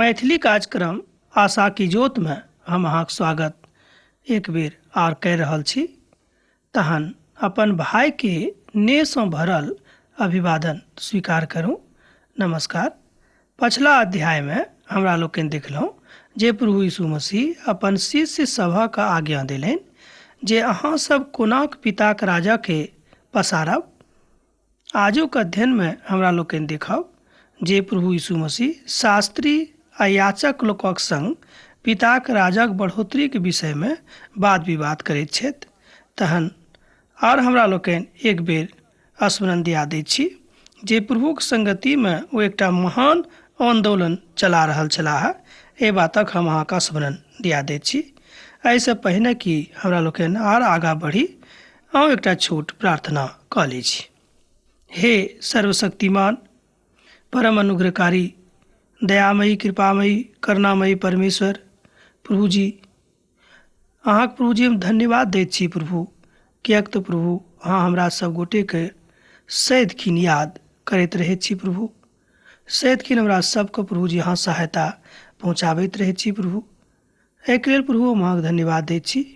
मैथिली कार्यक्रम आशा की ज्योतमे हम अहाँक स्वागत एक बेर आर कहि रहल छी। तहन अपन भाइके नेहसँ भरल अभिवादन स्वीकार करू। नमस्कार। पछिला अध्यायमे हमरा लोकनि देखलहुँ जे प्रभु यीशु मसीह अपन शिष्य सभक आज्ञा देलनि जे अहाँ सब कोनाक पिताक राजाके पसारब। आजुक अध्ययनमे हमरा लोकनि देखब जे प्रभु यीशु मसीह शास्त्री आ याचक लोकक संग पिताक राजक बढ़ोतरीक विषयमे वाद विवाद करैत छथि। तहन आर हमरा लोकनि एक बेर स्मरण दिया दैत छी जे प्रभुक संगतिमे ओ एकटा महान आन्दोलन चला रहल छलाह। एहि बातक हम अहाँके स्मरण दिया दैत छी। एहिसँ पहिने कि हमरा लोकनि आर आगाँ बढ़ी, अहूँ एकटा छोट प्रार्थना कऽ लै छी। हे सर्वशक्तिमान, परम अनुग्रहकारी, दयामयी, कृपामयी, करुणामयी परमेश्वर प्रभुजी, अहाँके प्रभुजी हम धन्यवाद दैत छी प्रभु, किएक तऽ प्रभु अहाँ हमरा सब गोटेके सदिखन याद करैत रहैत छी प्रभु। सदिखन हमरा सबके प्रभुजी अहाँ सहायता पहुँचाबैत रहैत छी प्रभु। एहिके लेल प्रभु हम अहाँके धन्यवाद दैत छी।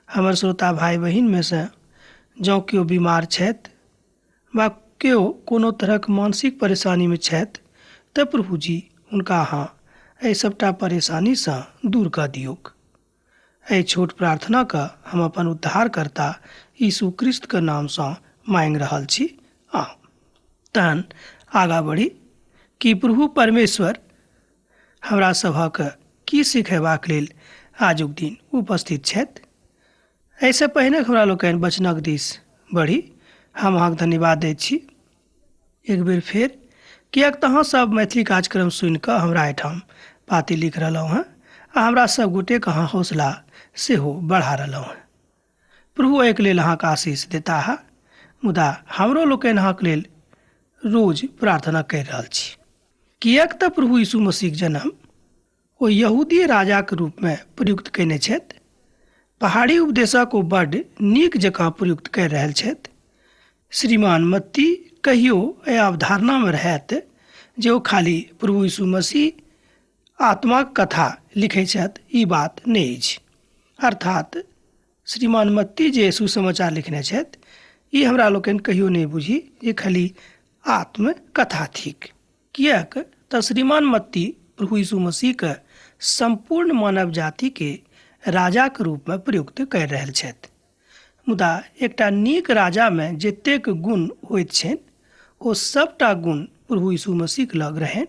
हमर श्रोता भाइ बहिनमे सँ जँ केओ बीमार छथि वा केओ कोनो तरहक मानसिक परेशानीमे छथि तऽ प्रभुजी हुनका अहाँ एहि सभटा परेशानीसँ दूर कऽ दियौक। एहि छोट प्रार्थनाके हम अपन उद्धारकर्ता यीशु क्रिस्तके नामसँ माँगि रहल छी। आ तहन आगाँ बढ़ी कि प्रभु परमेश्वर हमरा सभक की सिखेबाक लेल आजुक दिन उपस्थित छथि। एहिसँ पहिने हमरा लोकनि वचनक दिस बढ़ी, हम अहाँके धन्यवाद दैत छी एक बेर फेर, किएक तऽ अहाँ सब मैथिली कार्यक्रम सुनिकऽ हमरा एहिठाम पाती लिख रहलहुँ हँ आ हमरा सब गोटेके अहाँ हौसला सेहो बढ़ा रहलहुँ हँ। प्रभु एहिके लेल अहाँके आशीष देताह। मुदा हमरो लोकनि अहाँके लेल रोज प्रार्थना करि रहल छी, किएक तऽ प्रभु यीशु मसीहके जन्म ओ यहूदी राजाक रूपमे प्रयुक्त कयने छथि। पहाड़ी उपदेशक ओ बड्ड नीक जकाँ प्रयुक्त करि रहल छथि। श्रीमान मत्ती कहियो एहि अवधारणामे रहैत जे ओ खाली प्रभु यीशु मसीह आत्माक कथा लिखै छथि, ई बात नहि अछि। अर्थात श्रीमान मत्ती जे सुसमाचार लिखने छथि, ई हमरा लोकनि कहियो नहि बुझी जे खाली आत्मकथा थिक। किएक तऽ श्रीमान मत्ती प्रभु यीशु मसीहके सम्पूर्ण मानव जातिके राजाक रूपमे प्रयुक्त करि रहल छथि। मुदा एकटा नीक राजामे जतेक गुण होइत छनि ओ सभटा गुण प्रभु यीशु मसीहके लग रहनि,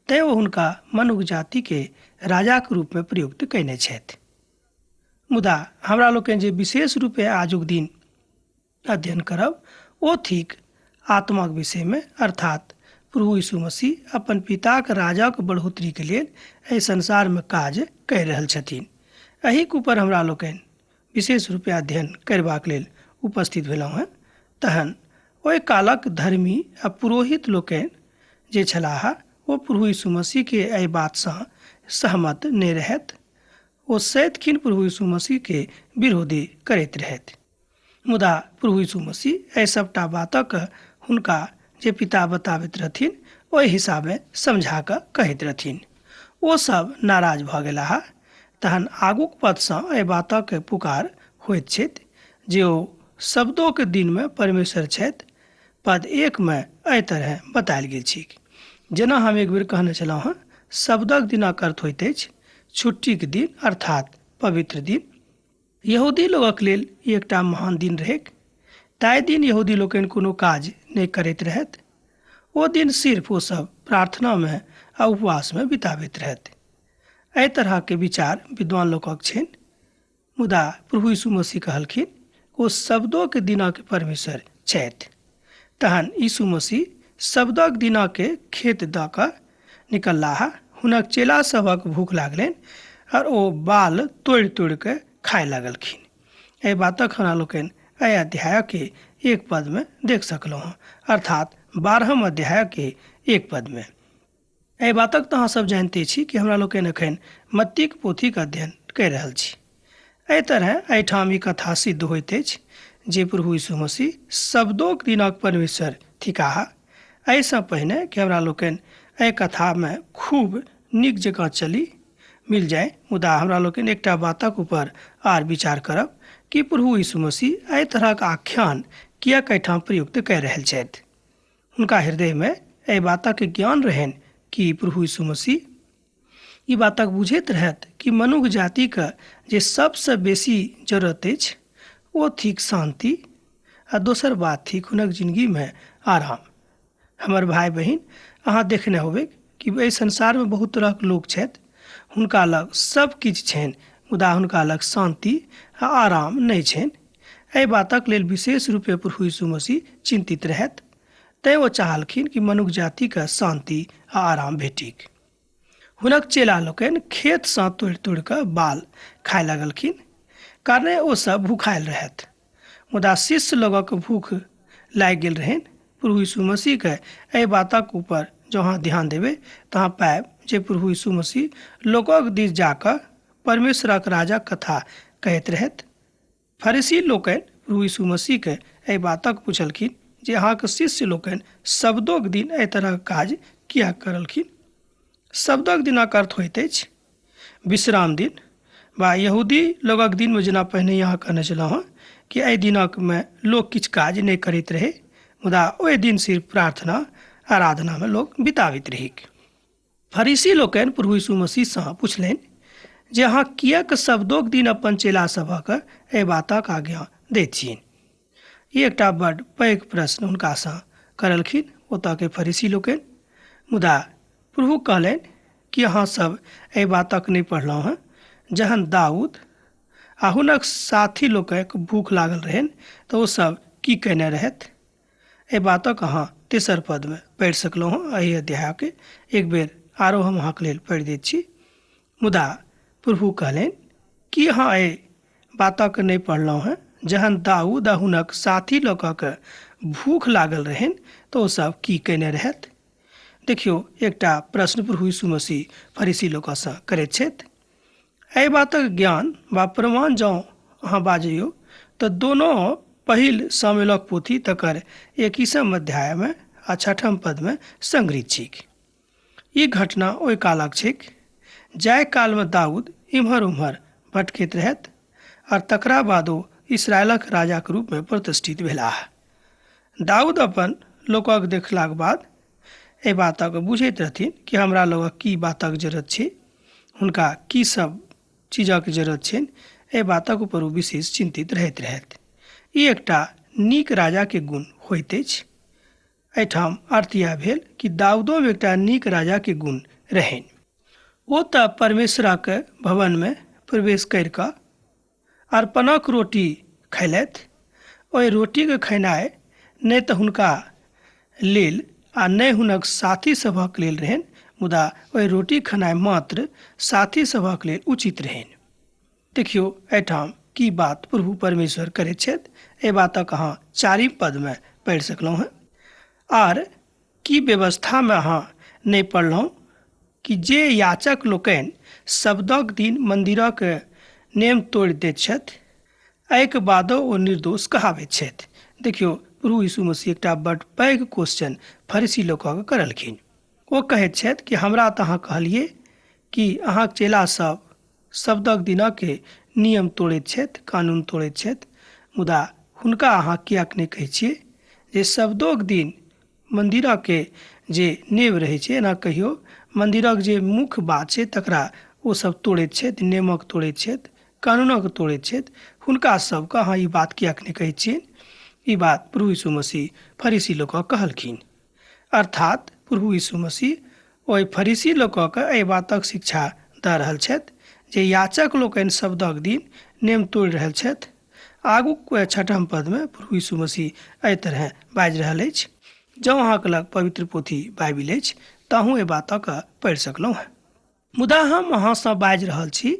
तैँ ओ हुनका मनुख जातिके राजाक रूपमे प्रयुक्त कयने छथि। मुदा हमरा लोकनि जे विशेष रूपे आजुक दिन अध्ययन करब ओ थिक आत्माक विषयमे, अर्थात प्रभु यीशु मसीह अपन पिताक राजाक बढ़ोतरीके लेल एहि संसारमे काज करि रहल छथिन। एहिके ऊपर हमरा लोकनि विशेष रूपे अध्ययन करबाक लेल उपस्थित भेलहुँ हेँ। तहन ओहि कालक धर्मी आ पुरोहित लोकनि जे छलाह ओ प्रभु यीशु मसीहके एहि बातसँ सहमत नहि रहथि। ओ सदिखन प्रभु यीशु मसीहके विरोधी करैत रहथि। मुदा प्रभु यीशु मसीह एहि सभटा बातक हुनका जे पिता बताबैत रहथिन ओहि हिसाबे समझा कऽ कहैत रहथिन। ओ सब नाराज भऽ गेलाह। तहन आगूक पदसँ एहि बातक पुकार होइत छथि जे ओ शब्दोके दिनमे परमेश्वर छथि। पद 1 मे एहि तरहे बतायल गेल छैक। जेना हम एक बेर कहने छलहुँ हँ, शब्दक दिनक अर्थ होइत अछि छुट्टीक दिन, अर्थात पवित्र दिन। यहूदी लोकक लेल ई एकटा महान दिन रहैक। ताहि दिन यहूदी लोकनि कोनो काज नहि करैत रहथि। ओ दिन सिर्फ ओ सब प्रार्थनामे आ उपवासमे बिताबैत रहथि। एहि तरहके विचार विद्वान लोकक छनि। मुदा प्रभु यीशु मसीह कहलखिन ओ शब्दोके दिनक परमेश्वर छथि। तहन यीशु मसीह शब्दक दिनके खेत दऽ कऽ निकललाह। हुनक चेला सभक भूख लागलनि और ओ बाल तोड़ि तोड़ि कऽ खाय लगलखिन। एहि बातक हमरा लोकनि एहि अध्यायके 1 पदमे देख सकलहुँ हँ, अर्थात 12 अध्यायके 1 पदमे। एहि बातक तऽ अहाँ सब जानिते छी कि हमरा लोकनि एखन मत्तीक पोथीक अध्ययन करि रहल छी। एहि तरहे एहिठाम ई कथा सिद्ध होइत अछि जे प्रभु यीशु मसीह शब्दोक दिनक परमेश्वर थिकाह। एहिसँ पहिने कि हमरा लोकनि एहि कथामे खूब नीक जकाँ चली मिल जाय। मुदा हमरा लोकनि एकटा बातक ऊपर आर विचार करब कि प्रभु यीशु मसीह एहि तरहक आख्यान किएक एहिठाम प्रयुक्त कए रहल छथि। हुनका हृदयमे एहि बातक ज्ञान रहनि कि प्रभु यीशु मसीह ई बातक बुझैत रहथि कि मनुख जातिके जे सबसँ बेसी जरूरत अछि ओ थिक शान्ति आ दोसर बात थिक हुनक जिनगीमे आराम। हमर भाय बहिन, अहाँ देखने होबै कि एहि संसारमे बहुत तरहक लोक छथि, हुनका लग सब किछु छनि मुदा हुनका लग शान्ति आ आराम नहि छनि। एहि बातक लेल विशेष रूपे प्रभु यीशु मसीह चिन्तित रहथि, तैँ ओ चाहलखिन कि मनुख जातिके शान्ति आ आराम भेटिक। हुनक चेला लोकनि खेतसँ तोड़ि तोड़ि कऽ बाल खाय लगलखिन, कारणे ओ सब भूखायल रहथि। मुदा शिष्य लोगक भूख लागि गेल रहनि। प्रभु यीशु मसीहके एहि बातक ऊपर जँ अहाँ ध्यान देबै तऽ अहाँ पायब जे प्रभु यीशु मसीह लोकक दिस जाकऽ परमेश्वरक राजक कथा कहैत रहथि। फरीसी लोकनि प्रभु यीशु मसीहके एहि बातक पुछलखिन जे अहाँके शिष्य लोकनि शब्दोक दिन एहि तरहक काज किएक करलखिन। शब्दक दिनक अर्थ होइत अछि विश्राम दिन वा यहूदी लोगक दिनमे, जेना पहिने अहाँ कहने छलहुँ हँ कि एहि दिनकमे लोक किछु काज नहि करैत रहै, मुदा ओहि दिन सिर्फ प्रार्थना आराधनामे लोक बिताबैत रहै। फरीसी लोकनि प्रभु यीशु मसीहसँ पुछलनि जे अहाँ किएक शब्दोक दिन अपन चेला सभक एहि बातक आज्ञा दैत छियनि। ई एकटा बड्ड पैघ प्रश्न हुनकासँ करलखिन ओतऽके फरीसी लोकनि। मुदा प्रभु कहलनि कि अहाँ सब एहि बातक नहि पढ़लहुँ हँ, जहन दाऊद आ हुनक साथी लोकक भूख लागल रहनि तऽ ओ सब की कयने रहथि। एहि बातक अहाँ तेसर पदमे पढ़ि सकलहुँ हँ। एहि अध्यायके एक बेर आरो हम अहाँके लेल पढ़ि दैत छी। मुदा प्रभु कहलनि कि अहाँ एहि बातक नहि पढ़लहुँ हँ, जहन दाऊद आ हुनक साथी लोकक भूख लागल रहनि तऽ ओ सब की कयने रहथि। देखियौ, एकटा प्रश्न प्रभु यीशु मसीह फरीसी लोकसँ करैत छथि। एहि बातक ज्ञान वा प्रमाण जँ अहाँ बाजैयौ तऽ दोनो पहिल शामिलक पोथी तकर 21 अध्यायमे आ 6 पदमे संग्रहित छैक। ई घटना ओहि कालक छैक जाहि कालमे दाऊद इम्हर उम्हर भटकैत रहथि आओर तकरा बाद ओ इसराइलक राजाक रूपमे प्रतिष्ठित भेलाह। दाऊद अपन लोकक देखलाक बाद एहि बातक बुझैत रहथिन कि हमरा लोकक की बातक जरूरत छै, हुनका की सब चीजक जरूरत छनि, एहि बातक ऊपर ओ विशेष चिन्तित रहैत रहथि। ई एकटा नीक राजाके गुण होइत अछि। एहिठाम अर्थ इएह भेल कि दाऊदोमे एकटा नीक राजाके गुण रहनि। ओ तऽ परमेश्वरक भवनमे प्रवेश करि कऽ अर्पणक रोटी खयलथि। ओहि रोटीके खेनाइ नहि तऽ हुनका लेल आ नहि हुनक साथी सभक लेल रहनि, मुदा ओहि रोटी खेनाइ मात्र साथी सभक लेल उचित रहनि। देखियौ एहिठाम की बात प्रभु परमेश्वर करैत छथि। एहि बातक अहाँ 4 पदमे पढ़ि सकलहुँ हँ। आर की व्यवस्थामे अहाँ नहि पढ़लहुँ कि जे याचक लोकनि शब्दक दिन मन्दिरक नियम तोड़ि दैत छथि, एहिके बादो ओ निर्दोष कहाबैत छथि। देखियौ, प्रभु यीशु मसीह एकटा बड्ड पैघ क्वेश्चन फरीसी लोकके करलखिन। ओ कहैत छथि कि हमरा तऽ अहाँ कहलियै कि अहाँक चेला सब शब्दक दिनके नियम तोड़ैत छथि, कानून तोड़ैत छथि, मुदा हुनका अहाँ किएक नहि कहै छियै जे शब्दोक दिन मन्दिरके जे नेव रहै छै, एना कहियौ मन्दिरक जे मुख्य बात छै तकरा ओ सब तोड़ैत छथि, नियमक तोड़ैत छथि, कानूनक तोड़ैत छथि, हुनका सबके अहाँ ई बात किएक नहि कहै छियनि। ई बात प्रभु यीशु मसीह फरीसी लोकके कहलखिन। अर्थात प्रभु यीशु मसीह ओहि फरीसी लोकके एहि बातक शिक्षा दऽ रहल छथि जे याचक लोकनि शब्दक दिन नियम तोड़ि रहल छथि। आगूक 6 पदमे प्रभु यीशु मसीह एहि तरहे बाजि रहल अछि। जँ अहाँके लग पवित्र पोथी बाइबिल अछि तऽ अहूँ एहि बातक पढ़ि सकलहुँ हँ। मुदा हम अहाँसँ बाजि रहल छी,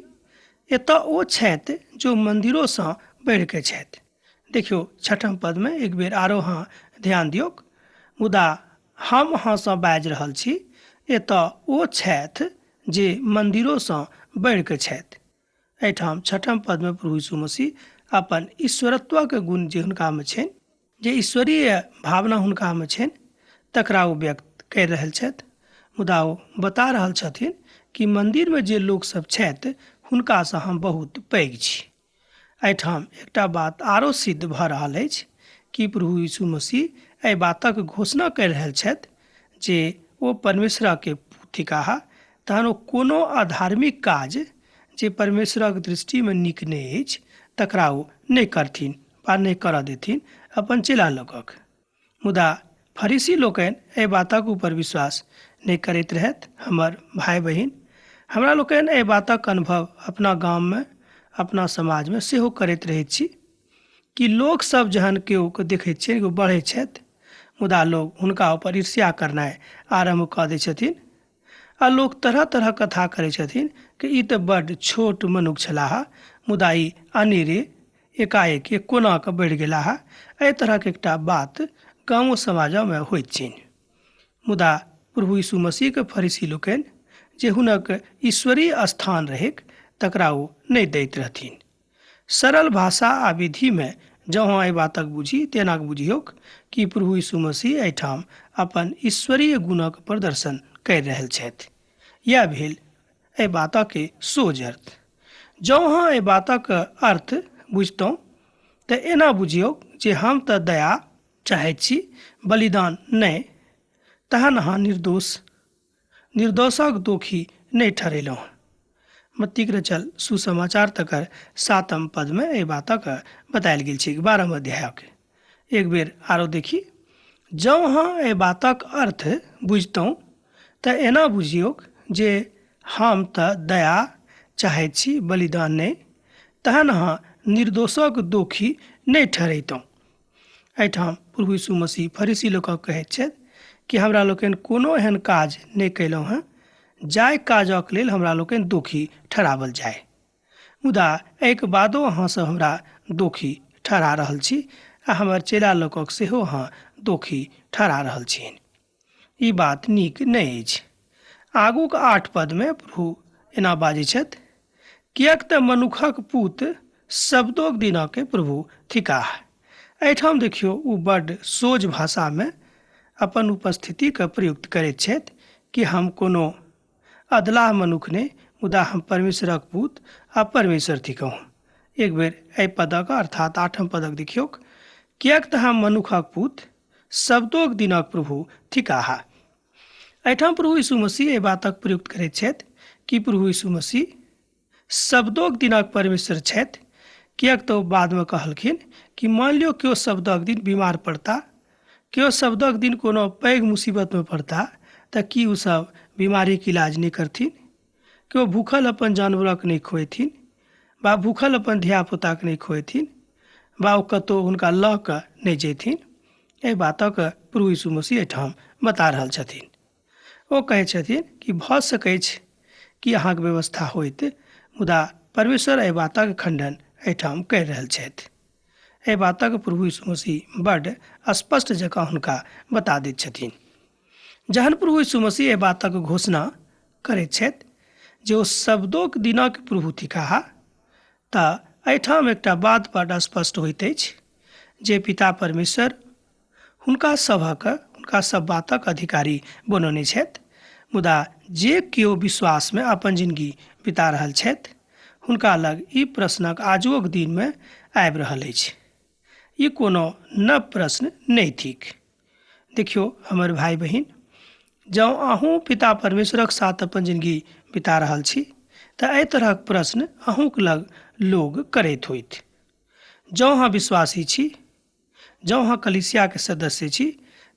एतऽ ओ छथि जो मन्दिरोसँ बढ़िके छथि। देखियौ, 6 पदमे एक बेर आरो अहाँ ध्यान दियौक। मुदा हम अहाँसँ बाजि रहल छी, एतऽ ओ छथि जे मन्दिरोसँ बढ़िके छथि। एहिठाम 6 पदमे प्रभु यीशु मसीह अपन ईश्वरत्वक गुण जे हुनकामे छनि, जे ईश्वरीय भावना हुनकामे छनि, तकरा ओ व्यक्त करि रहल छथि। मुदा ओ बता रहल छथिन कि मन्दिरमे जे लोकसभ छथि हुनकासँ हम बहुत पैघ छी। एहिठाम एकटा बात आरो सिद्ध भऽ रहल अछि कि प्रभु यीशु मसीह एहि बातक घोषणा करि रहल छथि जे ओ परमेश्वरके पुत थिकाह, तहन ओ कोनो अधार्मिक काज जे परमेश्वरक दृष्टिमे नीक नहि अछि तकरा ओ नहि करथिन वा नहि करऽ देथिन अपन चेला लोकक। मुदा फरीसी लोकनि एहि बातक ऊपर विश्वास नहि करैत रहथि। हमर भाय बहिन, हमरा लोकनि एहि बातक अनुभव अपना गाममे, अपना समाजमे सेहो करैत रहैत छी कि लोकसभ जहन केओके देखैत छियनि कि ओ बढ़ैत छथि, मुदा लोक हुनका ऊपर ईर्ष्या करनाइ आरम्भ कऽ दै छथिन आ लोक तरह तरहक कथा करै छथिन कि ई तऽ बड्ड छोट मनुख छलाह, मुदा ई अनेरे एकाएक कोना कऽ बढ़ि गेलाह। एहि तरहक एकटा बात गामो समाजमे होइत छनि। मुदा प्रभु यीशु मसीहके फरीसी लोकनि जे हुनक ईश्वरीय स्थान रहैक तकरा ओ नहि दैत रहथिन। सरल भाषा आ विधिमे जँ अहाँ एहि बातक बुझी तऽ एना कऽ बुझियौक कि प्रभु यीशु मसीह एहिठाम अपन ईश्वरीय गुणक प्रदर्शन करि रहल छथि। इएह भेल एहि बातक सोझ अर्थ। जँ अहाँ एहि बातक अर्थ बुझितहुँ तऽ एना बुझियौक जे हम तऽ दया चाहैत छी, बलिदान नहि, तहन अहाँ निर्दोषक दोखी नहि ठहरेलहुँ। मत्तीक रचल सुसमाचार तकर 7 पदमे एहि बातक बतायल गेल छैक, 12 अध्यायक। एक बेर आरो देखी, जँ अहाँ एहि बातक अर्थ बुझितहुँ तऽ एना बुझियौक जे हम तऽ दया चाहैत छी, बलिदान नहि, तहन अहाँ निर्दोषक दोखी नहि ठहरैतहुँ। एहिठाम प्रभु यीशु मसीह फरीसी लोकक कहैत छथि कि हमरा लोकनि कोनो एहन काज नहि कयलहुँ हेँ जाहि काजक लेल हमरा लोकनि दोखी ठहरावल जाय, मुदा एहिके बादो अहाँसभ हमरा दोखी ठहरा रहल छी आ हमर चेला लोकक सेहो अहाँ दोखी ठहरा रहल छियनि। ई बात नीक नहि अछि। आगूक 8 पदमे प्रभु एना बाजै छथि, किएक तऽ मनुखक पूत शब्दोक दिनके प्रभु थिकाह। एहिठाम देखियौ ओ बड्ड सोझ भाषामे अपन उपस्थितिके प्रयुक्त करैत छथि कि हम कोनो अधलाह मनुख नहि, मुदा हम परमेश्वरक पूत आ परमेश्वर थिकहुँ। एक बेर एहि पदक अर्थात 8 पदक देखियौक, किएक तऽ हम मनुखक पूत शब्दोक दिनक प्रभु थिकाह। एहिठाम प्रभु यीशु मसीह एहि बातक प्रयुक्त करैत छथि कि प्रभु यीशु मसीह शब्दोक दिनक परमेश्वर छथि, किएक तऽ ओ बादमे कहलखिन कि मान लियौ केओ शब्दक दिन बीमार पड़ता, केओ शब्दक दिन कोनो पैघ मुसीबतमे पड़ता, तऽ की ओ सब बीमारीके इलाज नहि करथिन? केओ भूखल अपन जानवरक नहि खुएथिन वा भूखल अपन धियापुताके नहि खुएथिन वा ओ कतहु हुनका लऽ कऽ नहि जयथिन? एहि बातक प्रभु यीशु मसीह एहिठाम बता रहल छथिन। ओ कहै छथिन कि भऽ सकैछ कि अहाँके व्यवस्था होइत, मुदा परमेश्वर एहि बातक खंडन एहिठाम करि रहल छथि। एहि बातक प्रभु यीशु मसीह बड्ड स्पष्ट जकाँ हुनका बता दैत छथिन। जहन प्रभु यीशु मसीह एहि बातक घोषणा करैत छथि जे ओ शब्दोक दिनक प्रभु थिकाह, तऽ एहिठाम एकटा बात बड्ड स्पष्ट होइत अछि जे पिता परमेश्वर हुनका सभक हुनका सब बातक अधिकारी बनौने छथि, मुदा जे केओ विश्वासमे अपन जिनगी बिता रहल छथि हुनका लग ई प्रश्नक आजुओक दिनमे आबि रहल अछि। ई कोनो नव प्रश्न नहि थिक। देखियौ हमर भाय बहिन, जँ अहूँ पिता परमेश्वरक साथ अपन जिनगी बिता रहल छी तऽ एहि तरहक प्रश्न अहूँक लग लोग करैत होइत। जँ अहाँ विश्वासी छी, जँ अहाँ कलीसियाके सदस्य छी,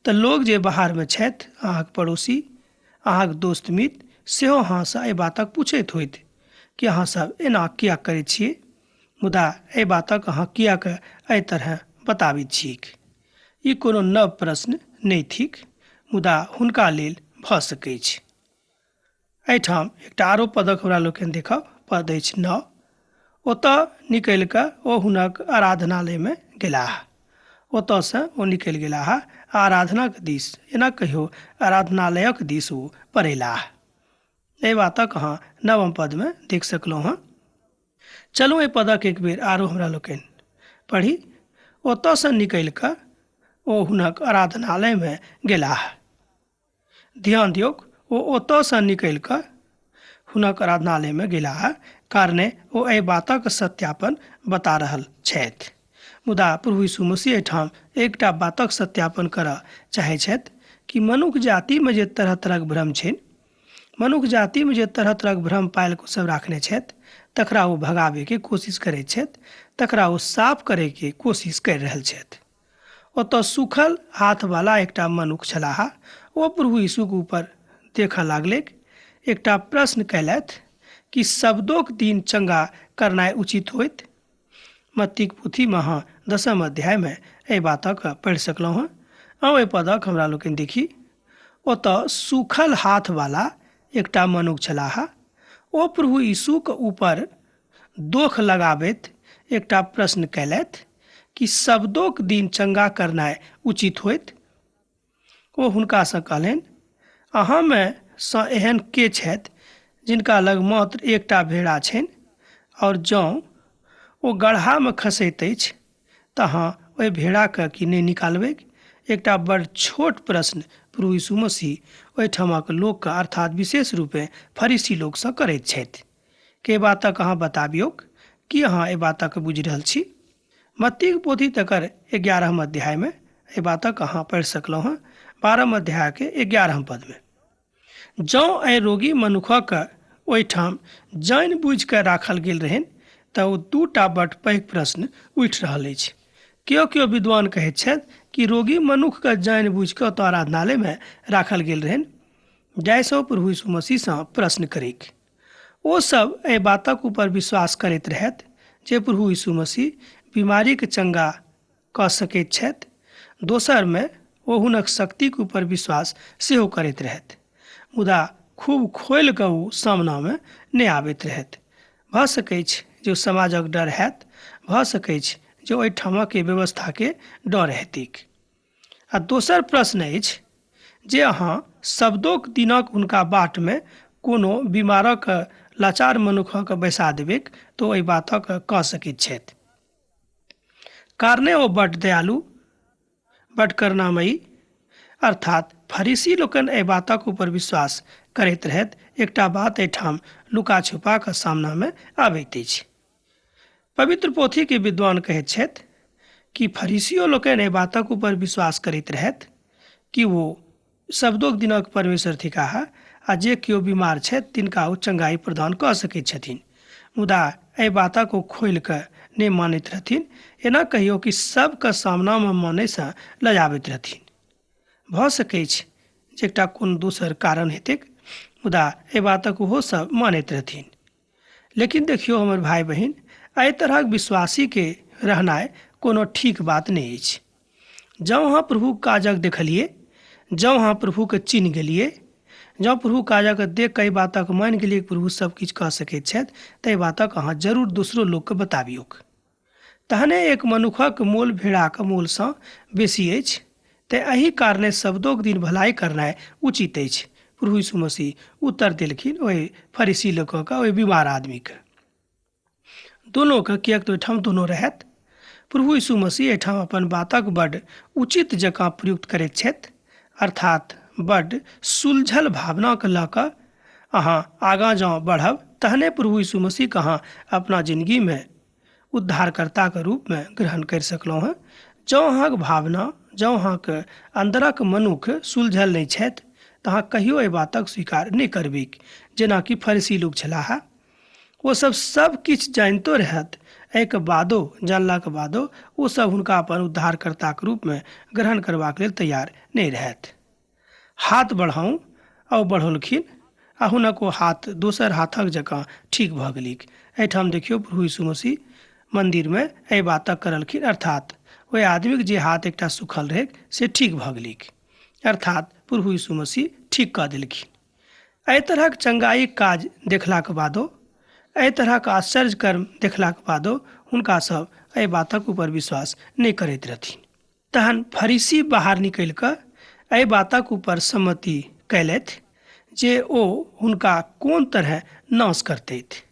तऽ लोग जे बाहरमे छथि, अहाँके पड़ोसी, अहाँके दोस्त मित्र सेहो अहाँसँ एहि बातक पूछैत होइत कि अहाँ सब एना किएक करै छियै, मुदा एहि बातक अहाँ किएक एहि तरह बताबैत छियैक? ई कोनो नव प्रश्न नहि थिक, मुदा हुनका लेल भऽ सकैछ। एहिठाम एकटा आरो पदक हमरा लोकनि देखब, पद अछि 9। ओतऽ निकलि कऽ ओ हुनक आराधनालयमे गेलाह। ओतऽसँ ओ निकलि गेलाह आ आराधनाक दिस, एना कहियो आराधनालयक दिस ओ पड़ेलाह। एहि बातक अहाँ 9 पदमे देख सकलहुँ हँ। चलू एहि पदक एक बेर आरो हमरा लोकनि पढ़ी। ओतऽसँ निकलि कऽ ओ हुनक आराधनालयमे गेलाह। ध्यान दियौक, ओ ओतऽसँ निकलि कऽ हुनक आराधनालयमे गेलाह, कारणे ओ एहि बातक सत्यापन बता रहल छथि। मुदा प्रभु यीशु मसीह एहिठाम एकटा बातक सत्यापन करऽ चाहै छथि कि मनुख जातिमे जे तरह तरहक भ्रम छनि, मनुख जातिमे जे तरह तरहक भ्रम पालि कऽ ओ सब राखने छथि, तकरा ओ भगाबैके कोशिश करैत छथि, तकरा ओ साफ करैके कोशिश करि रहल छथि। ओतऽ सूखल हाथवला एकटा मनुख छलाह, ओ प्रभु यीशुक ऊपर देखऽ लागलैक, एकटा प्रश्न कयलथि कि शब्दोक दिन चंगा करनाइ उचित होइत? मत्तीक पोथीमे अहाँ दसम अध्यायमे एहि बातक पढ़ि सकलहुँ हँ। आउ एहि पदक हमरा लोकनि देखी। ओतऽ सूखल हाथवला एकटा मनुख छलाह, ओ प्रभु यीशुक ऊपर दोख लगाबैत एकटा प्रश्न कयलथि कि शब्दोक दिन चंगा करनाइ उचित होइत? ओ हुनकासँ कहलनि, अहाँमे सँ एहन के छथि जिनका लग मात्र एकटा भेड़ा छनि, और जँ ओ गड्ढामे खसैत अछि तऽ अहाँ ओहि भेड़ाकेँ की नहि निकालबैक? एकटा बड़ छोट प्रश्न प्रभु यीशु मसीह ओहिठामक लोककेँ, अर्थात् विशेष रूपेँ फरीसी लोकसँ करैत छथि। के बातक अहाँ बताबियौक? की अहाँ एहि बातक बुझि रहल छी? मत्तीक पोथी तकर 11 अध्यायमे एहि बातक अहाँ पढ़ि सकलहुँ हँ, 12 अध्यायके 11 पदमे। जँ एहि रोगी मनुखक ओहिठाम जानि बुझि कऽ राखल गेल रहनि तऽ ओ दूटा बड पैघ प्रश्न उठि रहल अछि। केओ केओ विद्वान कहैत छथि कि रोगी मनुखके जानि बुझि कऽ ओतऽ आराधनालयमे राखल गेल रहनि जाहिसँ ओ प्रभु यीशु मसीहसँ प्रश्न करैक। ओ सब एहि बातक ऊपर विश्वास करैत रहथि जे प्रभु यीशु मसीह बीमारीके चंगा कऽ सकैत छथि। दोसरमे ओ हुनक शक्तिक ऊपर विश्वास सेहो करैत रहथि, मुदा खूब खोलि कऽ ओ सामनामे नहि आबैत रहथि। भऽ सकैछ जे ओ समाजक डर हैत, भऽ सकैछ जे ओहिठामक व्यवस्थाके डर हेतैक। आ दोसर प्रश्न अछि जे अहाँ शब्दोक दिनक हुनका बाटमे कोनो बीमारक लाचार मनुखक बैसा देबैक तऽ ओहि बातक कऽ सकैत छथि। कारणे ओ बड्ड दयालु, बड्ड करुणामयी, अर्थात फरीसी लोकनि एहि बातक ऊपर विश्वास करैत रहथि। एकटा बात एहिठाम लुका छुपा कऽ सामनामे आबैत अछि। पवित्र पोथीके विद्वान कहैत छथि कि फरीसियो लोकनि एहि बातक ऊपर विश्वास करैत रहथि कि ओ शब्दोक दिनक परमेश्वर थिकाह आ जे केओ बीमार छथि तिनका ओ चंगाई प्रदान कऽ सकैत छथिन, मुदा एहि बातक ओ खोलि कऽ नहि मानैत रहथिन। एना कहियौ कि सबके सामनामे मानयसँ लजाबैत रहथिन। भऽ सकैछ जे एकटा कोनो दोसर कारण हेतैक, मुदा एहि बातक ओहो सब मानैत रहथिन। लेकिन देखियौ हमर भाय बहिन, एहि तरहक विश्वासीके रहनाइ कोनो ठीक बात नहि अछि। जँ अहाँ प्रभुक काजक देखलियै, जँ अहाँ प्रभुके चिन्ह गेलियै, जँ प्रभु काजक देख कऽ एहि बातक मानि गेलियै कि प्रभु सब किछु कऽ सकैत छथि, तऽ एहि बातक अहाँ जरूर दोसरो लोकके बताबियौक। तहने एक मनुखक मोल भेड़ाक मोलसँ बेसी अछि, तेँ एहि कारणे शब्दोक दिन भलाइ करनाइ उचित अछि। प्रभु यीशु मसीह उत्तर देलखिन ओहि फरीसी लोकक ओहि बीमार आदमीके दोनोके, किएक तऽ ओहिठाम दोनो रहथि। प्रभु यीशु मसीह एहिठाम अपन बातक बड्ड उचित जकाँ प्रयुक्त करैत छथि, अर्थात बड्ड सुलझल भावनाके लऽ कऽ अहाँ आगाँ जँ बढ़ब तहने प्रभु यीशु मसीहके अहाँ अपना जिनगीमे उद्धारकर्ताके रूपमे ग्रहण करि सकलहुँ हँ। जँ अहाँके भावना, जँ अहाँके अन्दरक मनुख सुलझल नहि छथि तऽ अहाँ कहियो एहि बातक स्वीकार नहि करबैक। जेनाकि फरीसी लोक छलाह, ओ सब सब किछु जानितो रहत, एहिके बादो, जानलाके बादो ओ सब हुनका अपन उद्धारकर्ताके रूपमे ग्रहण करबाक लेल तैयार नहि रहथि। हाथ बढ़ाउ, आ ओ बढ़ौलखिन आ हुनक ओ हाथ दोसर हाथक जकाँ ठीक भऽ गेलैक। एहिठाम देखियौ प्रभु यीशु मसीह मन्दिरमे एहि बातक करलखिन, अर्थात ओहि आदमीक जे हाथ एकटा सुखल रहैक से ठीक भऽ गेलैक, अर्थात प्रभु यीशु मसीह ठीक कऽ देलखिन। एहि तरहक चंगाईक काज देखलाक बादो, एहि तरहक आश्चर्य कर्म देखलाक बादो हुनका सब एहि बातक ऊपर विश्वास नहि करैत रहथिन। तहन फरीसी बाहर निकलि कऽ एहि बातक ऊपर सम्मति कयलथि जे ओ हुनका कोन तरहे नाश करतथि।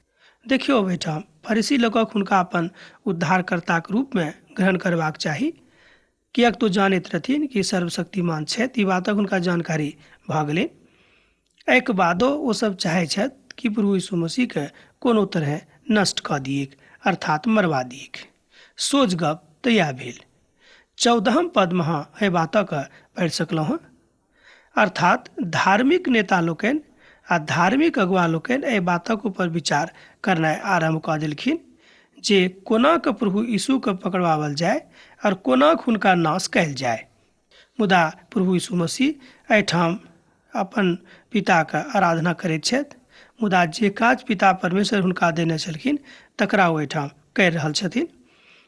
देखियौ, एहिठाम फरीसी लोकक हुनका अपन उद्धारकर्ताक रूपमे ग्रहण करबाक चाही, किएक तऽ ओ जानैत रहथिन कि सर्वशक्तिमान छथि। ई बातक हुनका जानकारी भऽ गेलनि। एहिके बादो ओ सब चाहै छथि कि प्रभु यीशु मसीहके कोनो तरहे नष्ट कऽ दियैक, अर्थात मरवा दियैक। सोझ गप तऽ इएह भेल। 14 पदमे अहाँ एहि बातक पढ़ि सकलहुँ हँ। अर्थात धार्मिक नेता लोकनि आ धार्मिक अगुआ लोकनि एहि बातक ऊपर विचार करनाइ आरम्भ कऽ देलखिन जे कोना कऽ प्रभु यीशुके पकड़वाओल जाय आओर कोना हुनका नाश कयल जाय। मुदा प्रभु यीशु मसीह एहिठाम अपन पिताके आराधना करैत छथि, मुदा जे काज पिता परमेश्वर हुनका देने छलखिन तकरा ओ एहिठाम करि रहल छथिन,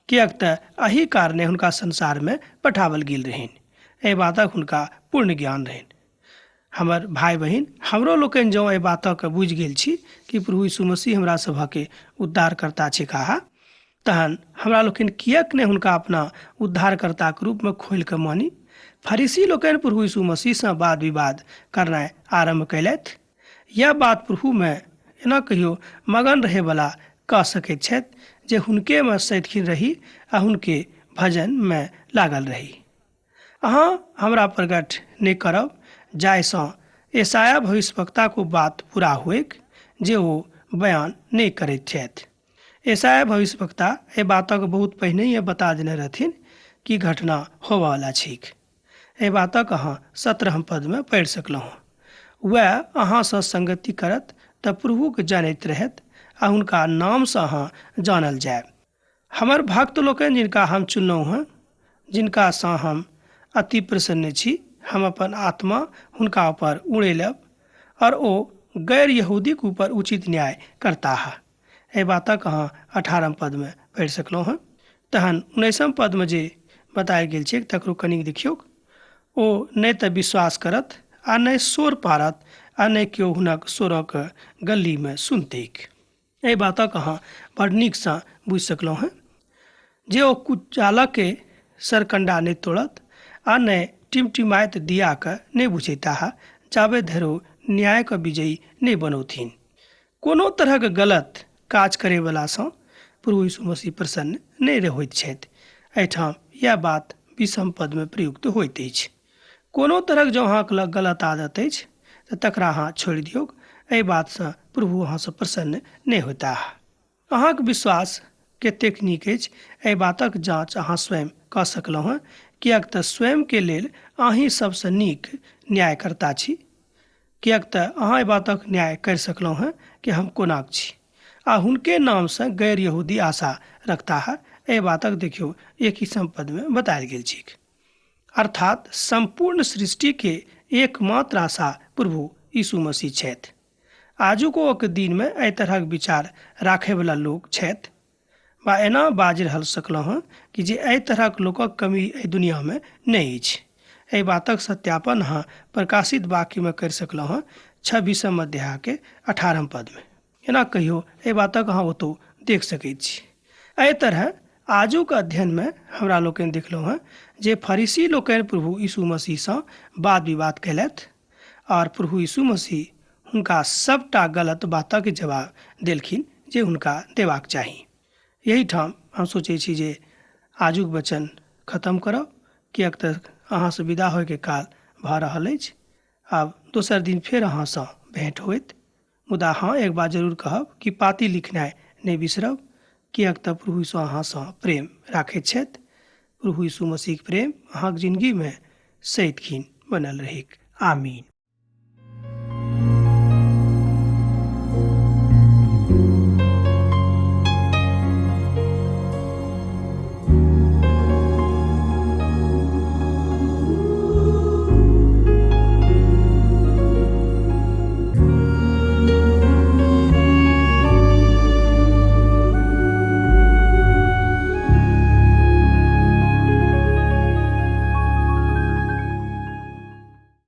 किएक तऽ एहि कारणे हुनका संसारमे पठाओल गेल रहनि। एहि बातक हुनका पूर्ण ज्ञान रहनि। हमर भाय बहिन, हमरो लोकनि जँ एहि बातके बुझि गेल छी कि प्रभु यीशु मसीह हमरा सभके उद्धारकर्ता छिकाह, तहन हमरा लोकनि किएक नहि हुनका अपना उद्धारकर्ताके रूपमे खोलि कऽ मानी। फरीसी लोकनि प्रभु यीशु मसीहसँ वाद विवाद करनाइ आरम्भ कयलथि। यह बात प्रभुमे एना कहियो मगन रहैवला कह सकैत छथि जे हुनकेमे सदिखन रही आ हुनके भजनमे लागल रही। अहाँ हमरा प्रकट नहि करब जाहिसँ यशायाह भविष्यवक्ताक बात पूरा होइक जे ओ बयान नहि करैत छथि। यशायाह भविष्यवक्ता एहि बातक बहुत पहिनहिए बता देने रहथिन कि घटना होबयवला छैक। एहि बातक अहाँ 17 पदमे पढ़ि सकलहुँ। वएह अहाँसँ संगति करत तऽ प्रभुके जानैत रहत आ हुनका नामसँ अहाँ जानल जायब। हमर भक्त लोकनि जिनका हम चुनलहुँ हँ, जिनकासँ हम अति प्रसन्न छी, हम अपन आत्मा हुनका ऊपर उड़ेलब और ओ गैर यहूदीक ऊपर उचित न्याय करताह। एहि बातक अहाँ 18 पदमे पढ़ि सकलहुँ हँ। तहन 19 पदमे जे बतायल गेल छै तकरो कनिक देखियौक। ओ नहि तऽ विश्वास करत आ नहि शोर पारत आ नहि केओ हुनक शोरक गलीमे सुनतैक। एहि बातक अहाँ बड़ नीकसँ बुझि सकलहुँ हँ जे ओ कुचालके सरकण्डा नहि तोड़त आ नहि टिमटिमाइत दियाके नहि बुझेताह जाबे धरि ओ न्यायके विजयी नहि बनौथिन। कोनो तरहक गलत काज करैवलासँ प्रभु यीशु मसीह प्रसन्न नहि होइत छथि। एहिठाम इएह बात 20 पदमे प्रयुक्त होइत अछि। कोनो तरहक जँ अहाँके लग गलत आदत अछि तऽ तकरा अहाँ छोड़ि दियौक। एहि बातसँ प्रभु अहाँसँ प्रसन्न नहि होताह। अहाँक विश्वास कतेक नीक अछि एहि बातक जाँच अहाँ स्वयं कऽ सकलहुँ हँ, किएक तऽ स्वयंके लेल अहीं सबसँ नीक न्यायकर्ता छी। किएक तऽ अहाँ एहि बातक न्याय करि सकलहुँ हँ कि हम कोनाक छी आ हुनके नामसँ गैर यहूदी आशा रखताह। एहि बातक देखियौ 21 पदमे बतायल गेल छैक। अर्थात सम्पूर्ण सृष्टिके एकमात्र आशा प्रभु यीशु मसीह छथि। आजुको के दिनमे एहि तरहक विचार राखैवला लोक छथि वा एना बाजि रहल सकलहुँ हँ कि जे एहि तरहक लोकक कमी एहि दुनियामे नहि अछि। एहि बातक सत्यापन अहाँ प्रकाशित वाक्यमे करि सकलहुँ हँ 26 अध्यायके 18 पदमे। एना कहियो एहि बातक अहाँ ओतौ देख सकैत छी। एहि तरह आजुक अध्ययनमे हमरा लोकनि देखलहुँ हँ जे फरीसी लोकनि प्रभु यीशु मसीहसँ वाद विवाद कयलथि और प्रभु यीशु मसीह हुनका सबटा गलत बातक जवाब देलखिन जे हुनका देबाक चाही। यही ठाम हम सोचै छी जे आजुक वचन खत्म करब, किएक तऽ अहाँसँ विदा होइके काल भऽ रहल अछि। आब दोसर दिन फेर अहाँसँ भेँट होइत। मुदा हँ, एक बात जरूर कहब कि पाती लिखनाइ नहि बिसरब, किएक तऽ प्रभु यीशु अहाँसँ प्रेम राखैत छथि। प्रभु यीशु मसीहक प्रेम अहाँक जिंदगीमे सदिखन बनल रहैक। आमीन।